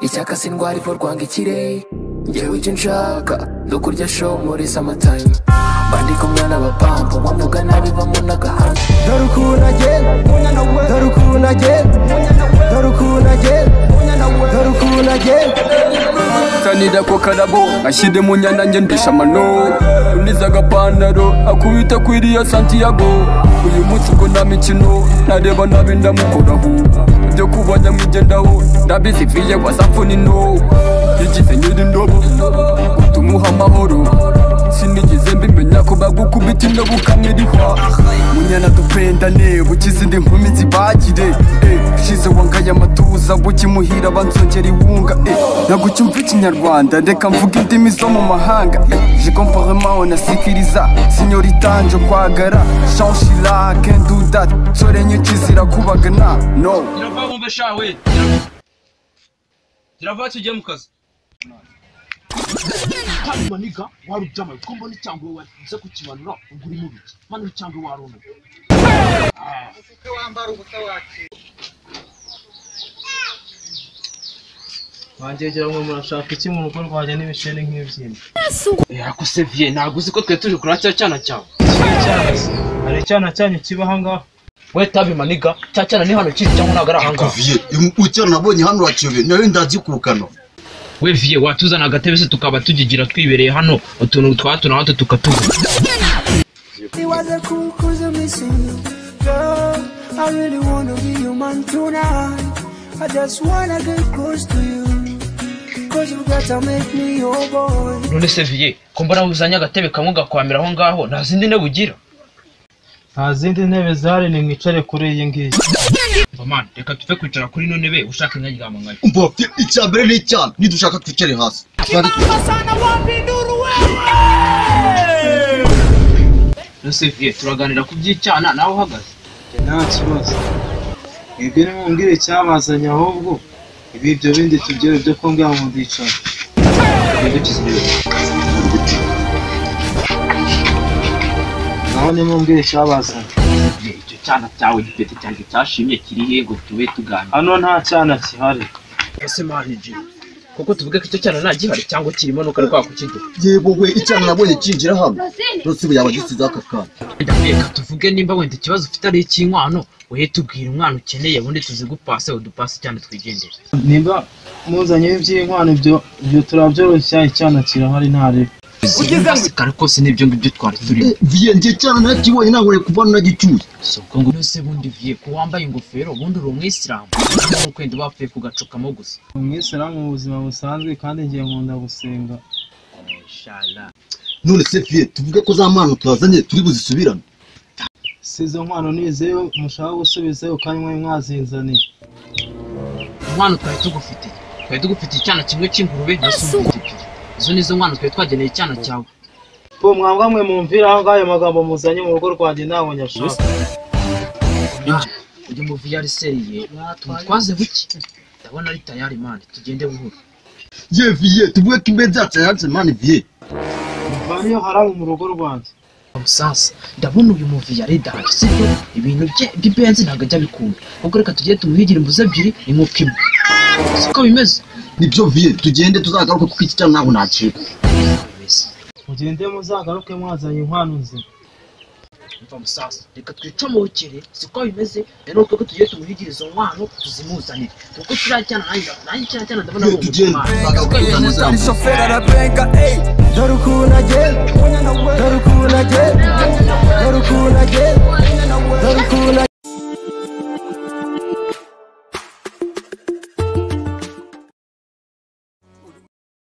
Icyaka sindwara ivurwa ngo ikire. Njyewe icyo nshaka dukurya show muri summertime. Bandika umwana wa pampa wamuga nabi bamuna gahanga. Dore ukuntu agenda, dore ukuntu agenda, dore ukuntu agenda, dore ukuntu agenda. Tanira ko karabo ashyire mu nyana ngendesha amano. Uniza agapantaro akubita kwiriya Santiago. Uyu munsi ubwo nta mikino ntareba nabi ndamukoraho. Ibyo kuba nyamwigendaho ndabiziviye wasamfunino. Yagize nyiri indobo utumuha amahoro. Sinigeze mbimenya ko bagukubita indobo ukamwirihwa. Munyana dupendane bukize indi nkumi zibagire. Shize wangaye amatuza bukimuhira bansongera iwunga. Nagucyumva ikinyarwanda reka mvuge indimi zo mu mahanga. Je comprends nasikiriza signorita njo kwagara. Chanchila can do that sore nyinshi zirakubagana. No Girava wumve sha we. Girava tujye mu kazi. Hanyuma niga warubyamaye ko mbona icyangwe waza kukimanura ubwo uri mubiki manura icyangwe warona. Wangegera ngo murashaka iki mu rugo rwanjye n'ibishene nk'ibyimba. Ariko se vie ntabwo uzi ko twe tuje kureba cya cyana cyawe. Hari icyana cyanyu kiba aha ngaha. We tabi maniga cya cyana ni hano kiri cyangwa ntabwo ari aha ngaha. Vie ucyana nabonye hano urakiyobe nawe ndagikukano. We vie watuzana agatebe se tukaba tugigira twibereye hano utuntu twa hato na hato tukatuvuga. I really wanna be your man tonight. I just wanna get close to you. Cause you gotta make me your boy. None se vie ko mbona uzanye agatebe kamwe gakwamira aho ngaho nta zindi ntebe ugira? Nta zindi ntebe zahari ni mwicare kuri iyi ngiyi. Man, reka tuve kwicara kuri ino ntebe ushaka inkaryama nkayo. Umva icya mbere ni icyana nidushaka twicare hasi. None se vie turaganira ku by'icyana nawe uhagaze. Nta kibazo. Mwebwe nimumbwire icyabazanye ahubwo ibi ibyo bindi tubyere byo kumbwira ngo ndicara. Naho nimumbwire icyabazanye. Icyo cyana cyawe gipete cyanjye cyashimye kiri he ngo tube tuganira? Hano nta cyana kihari. Ese maniji kuko tuvuge ko icyo cyana nta gihari cyangwa kirimo nuko ari kwa kukigira. Yego we icyana nabonye kinjira hano. Rose yaba gisize aka kana. Reka tuvuge nimba wenda ikibazo ufite ari icy'inkwano uhe tubwira umwana ukeneye ubundi tuzigupase udupase cyane twigendere. Nimba muzanye iby'inkwano ibyo turabyoroshya icyana kirahari ntarebe. Ugeze kare kose nibyo ngibyo twari turimo. Vie nje cyana nakibonye ntabwo kuva nagicyuye. So ngo nose bundi vie ko wambaye ingofero ubundi uri umwisilamu cyangwa kwenda bapfuye kugacukamo gusa. Umwisilamu mu buzima busanzwe kandi ngiye nkunda gusenga. Inshallah. None se vie tuvuge ko za mpano twazanye turi buzisubirane. Si izo nkwano nizeyo mushaka gusubizayo kandi mwe mwazinzaniye. Inkwano twari tugufitiye. Twari tugufitiye icyana kimwe cy'ingurube na sumbiti ebyiri. Izo nizo nkwano twari twageneye icyana cyawe. Po mwambwa mwe mumvira aho ngaho ayo magambo muzanye mu rugo rwanjye ntabwo nyashaka. Ujye mu VR seriye tumutwaze buki. Ndabona ari tayari man tugende buhoro. Ye vie tuvuge ko imbenzi yacu yanditse man vie. Mvaniyo haramu mu rugo rwanjye. Musansa ndabona uyu muvi yari danje sibyo ibintu bye by'ibenzi ntabwo ajya bikunda. Ubwo reka tugende tumuhigire imbuzi ebyiri n'inkoko imwe. Siko bimeze? Nibyo vie tugende tuzagaruka kuko iki cyana ntabwo nacika. Mugende muzagaruke mwazanye inkwano nzima. Umva musaza reka twicomokere siko bimeze rero kuko tugiye tumuhigire izo nkwano tuzimuzanire kuko kiriya cyana nanjye kiriya cyana ndabona ari Tugende umutima. Shoferi arabenga, ey, dore ukuntu agenda,